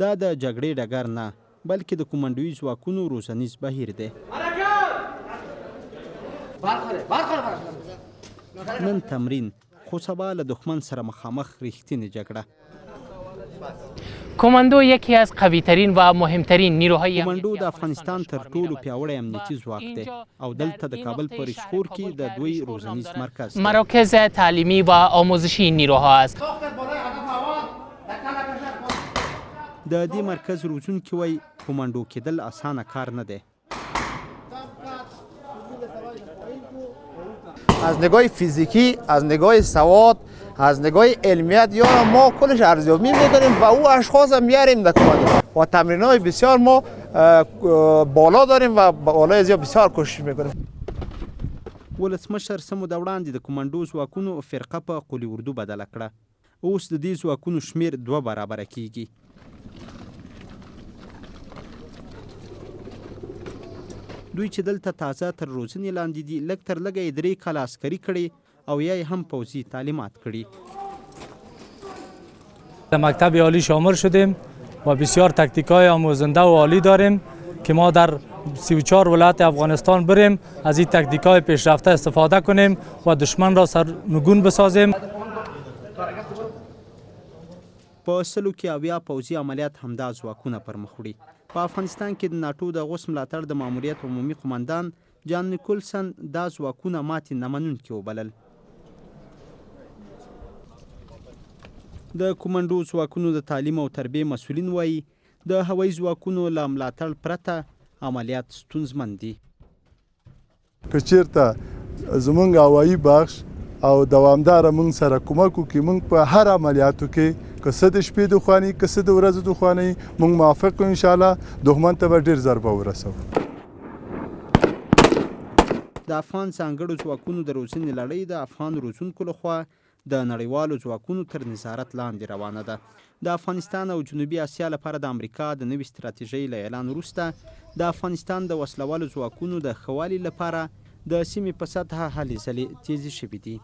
دا د جګړې ډګر نه، بلکې د کومانډويي ځواکونو روزنیز بهیر دی. نن تمرین، خو سبا له دښمن سره مخامخ رښتینې جګړه. کماندو یکی از قوی ترین و مهمترین نیروهای کومانډو د افغانستان تر ټولو پیاوړی امنیتي ځواک دی او دلته د کابل په ریشخور کې د دوی روزنیز مرکز دی. مراکز تعلیمی و آموزشی نیروها است. د دې مرکز روزونکي وایي، کومانډو کېدل اسانه کار نه دی. از نگاه فیزیکی، از نگاه سواد، از نگاه علمیت یا ما کلش ارزیابی میکنیم و او اشخاص هم میاریم در کماندو و تمرین های بسیار ما بالا داریم و بالای زیاد بسیار کوشش میکنیم. ولسمشر څه موده وړاندې د کومانډو ځواکونو فرقه په قول اردو بدله کړه. اوس د دې ځواکونو شمېر دوه برابره کېږي. دوی چې دلته تازه تر روزنې لاندې دي، لږ تر لږه یې درې کاله عسکري کړې او یا یې هم پوځي تعلیمات کړي. در مکتب عالی شامل شدیم و بسیار تکتیک های آموزنده و عالی داریم که ما در 34 ولایت افغانستان بریم از این تکتیک های پیشرفته استفاده کنیم و دشمن را سرنگون بسازیم. په سلو کې 70 پوځي عملیات همدا ځواکونه پر مخ وړي. په افغانستان کې د ناټو د غوڅ ملاتړ د ماموریت عمومي قوماندان جان نیکولسن دا ځواکونه ماتې نه منونکي وبلل. د کومانډو ځواکونو د تعلیم او تربیې مسولین وايي، د هوایي ځواکونو له ملاتړ پرته عملیات ستونزمن دي. که چیرته زمونږ هوایي بخش او دوامداره مونږ سره کمک وکړي، مونږ په هر عملیاتو کې که څه د شپې دښواني که څه د ورځې دښواني، مونږ موافق یو، انشاءالله دښمن ته به ډیر ضربه ورسوو. د افغان ځانګړو ځواکونو د روزنې لړۍ د افغان روزونکو له خوا د نړیوالو ځواکونو تر نظارت لاندې روانه ده. د افغانستان او جنوبي اسیا لپاره د امریکا د نوې ستراتیژۍ له اعلان وروسته د افغانستان د وسله والو ځواکونو د ښه والي لپاره د سیمې په سطحه هلې ځلې تېزې شوې دي.